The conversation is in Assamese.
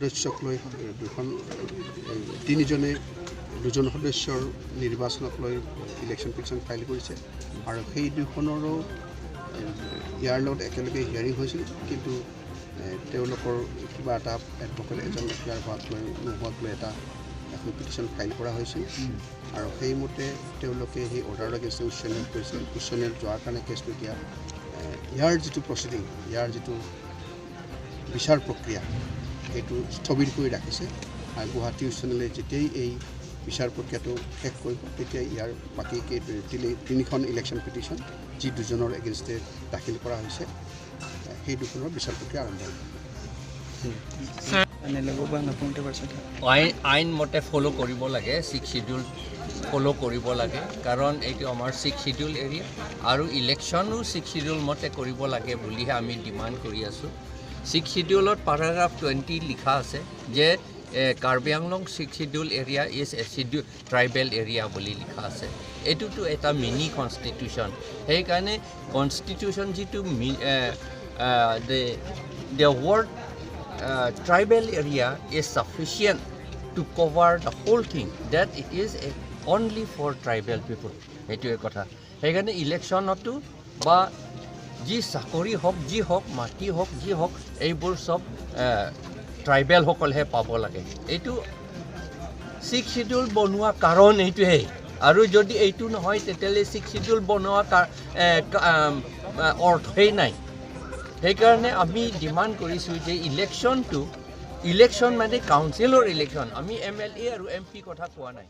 সদস্যক লৈ দুখন তিনিজনে দুজন সদস্যৰ নিৰ্বাচনক লৈ ইলেকশ্যন পিটিশ্যন ফাইল কৰিছে আৰু সেই দুখনৰো ইয়াৰ লগত একেলগে হিয়াৰিং হৈছিল, কিন্তু তেওঁলোকৰ কিবা এটা এডভকেট এজন এপ্লাই হোৱাক লৈ নোহোৱাক লৈ এখন পিটিশ্যন ফাইল কৰা হৈছিল আৰু সেইমতে তেওঁলোকে সেই অৰ্ডাৰৰ এগেইনষ্টে উচ্চ ন্যায়ালয়ত গৈছিল। উচ্চ ন্যায়ালয়ত যোৱাৰ কাৰণে কেছটো এতিয়া ইয়াৰ যিটো প্ৰচিডিং, ইয়াৰ যিটো বিচাৰ প্ৰক্ৰিয়া, সেইটো স্থবিৰ কৰি ৰাখিছে আৰু গুৱাহাটী উচ্চ ন্যায়ালয়ে যেতিয়াই এই বিচাৰ প্ৰক্ৰিয়াটো শেষ কৰিব, তেতিয়া ইয়াৰ বাকী তিনিখন ইলেকশ্যন পিটিশ্যন যি দুজনৰ এগেইনষ্টে দাখিল কৰা হৈছে, সেই দুখনৰ বিচাৰ প্ৰক্ৰিয়া আৰম্ভ হ'ব। আইন মতে ফ'ল' কৰিব লাগে, ছিক্স চিডিউল ফ'ল' কৰিব লাগে, কাৰণ এইটো আমাৰ ছিক্স চিডিউল এৰিয়া আৰু ইলেকশ্যনো ছিক্স চিডিউল মতে কৰিব লাগে বুলিহে আমি ডিমাণ্ড কৰি আছোঁ। ছিক্স চিডিউলত পেৰাগ্ৰাফ 20 লিখা আছে যে Karbi Anglong Six Schedule area is a schedule tribal area বুলি লিখা আছে। এইটোতো এটা মিনি কনষ্টিটিউশ্যন। সেইকাৰণে কনষ্টিটিউশ্যন যিটো the word tribal area is sufficient to cover the whole thing, that it is a only for tribal people. সেইটোৱে কথা। সেইকাৰণে ইলেকশ্যনতো বা যি চাকৰি হওক, যি হওক, মাটি হওক, যি হওক, এইবোৰ চব ট্ৰাইবেলসকলেহে পাব লাগে। এইটো ছিক্স চিডিউল বনোৱা কাৰণ এইটোৱেই। আৰু যদি এইটো নহয়, তেতিয়াহ'লে ছিক্স চিডিউল বনোৱা অৰ্থই নাই। সেইকাৰণে আমি ডিমাণ্ড কৰিছোঁ যে ইলেকশ্যনটো, ইলেকশ্যন মানে কাউন্সিলৰ ইলেকশ্যন, আমি এমএলএ আৰু এমপি কথা কোৱা নাই।